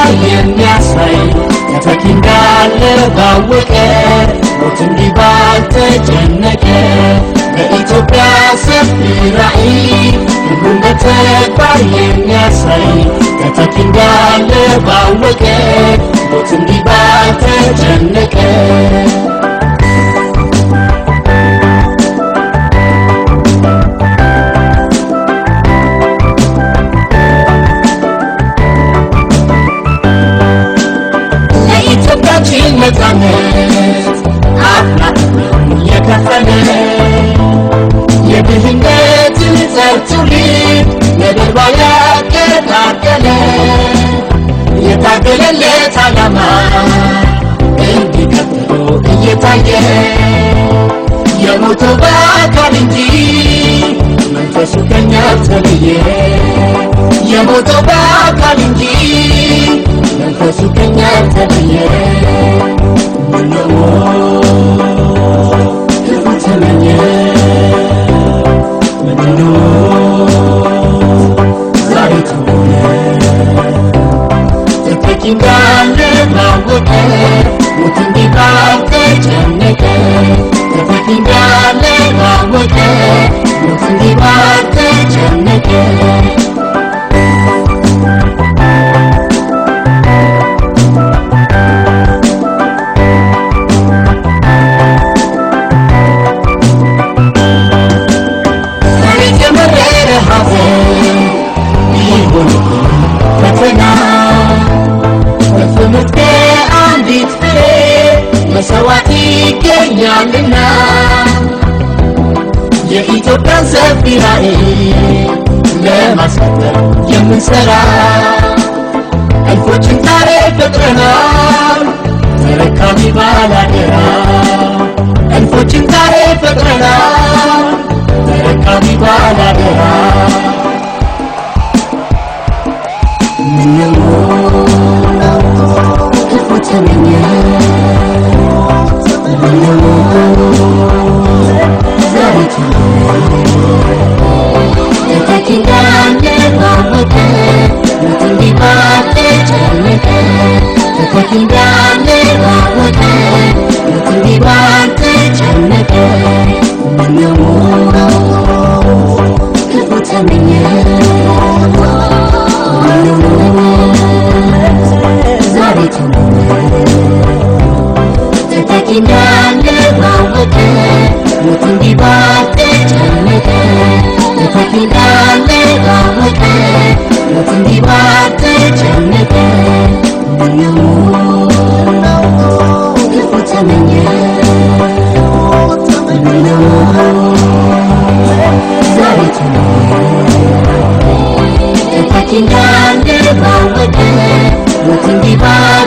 በተግባር የሚያሳይ ተተኪ እንዳለ ባወቀ ሞት እንዲህ ባልተጨነቀ ለኢትዮጵያ ሰፊ ራዕይ ክብሩን በተግባር የሚያሳይ ተተኪ እንዳለ ባወቀ ሞት እንዲህ ባልተጨነቀ። ለኢትዮጵያችን ነፃነት አፍላቱን የከፈለ የድህነትን ጸር ትውልድ ነበልባል ያቀጣጠለ የታገለለት ዓላማ እንዲቀጥሎ እየታየ የሞተው በአካል እንጂ መንፈሱ ከኛ ተለየ። የሞተው በአካል እንጂ መንፈሱ ከኛ ተለየ። ምነው ክፉ ተመኘ፣ ምነው ዛሬ ተሆነ። ተተኪ እንዳለ ባወቀ ሞት እንዲህ ባልተጨነቀ ተተኪ እንዳለ ባወቀ ሞት እንዲህ ባልተጨነቀ። መሬት የመረረ ሐዘን ቢሆንብን ፈተና ከፍምት ከአንዲት ፍሬ መሰዋዕት ይገኛልና የኢትዮጵያን ሰፊ ራዕይ ለማስቀጠል የምንሰራ እልፎችን ዛሬ ፈጥረናል ተረካቢ ባላደራ። እልፎችን ዛሬ ፈጥረናል ተረካቢ ባላደራ። ምነው ክፉ ተመኘ፣ ምነው ዛሬ ተመኘ። ተተኪ እንዳለ ባወቀ ሞት እንዲህ ባልተጨነቀ ተተኪ እንዳለ ባወቀ ሞት እንዲህ ባልተጨነቀ። ምነው ክፉ ተመኘ፣ ምነው ዛሬ ተመኘ። ተተኪ እንዳለ ባወቀ ሞት እንዲህ ባልተጨነቀ ተተኪ እንዳለ ባወቀ ሞት እንዲህ ባልተጨነቀ። ምነው ክፉ ተመኘ፣ ምነው ዛሬ ተመኘ። ተተኪ እንዳለ ባወቀ ሞት እንዲህ ባልተጨነቀ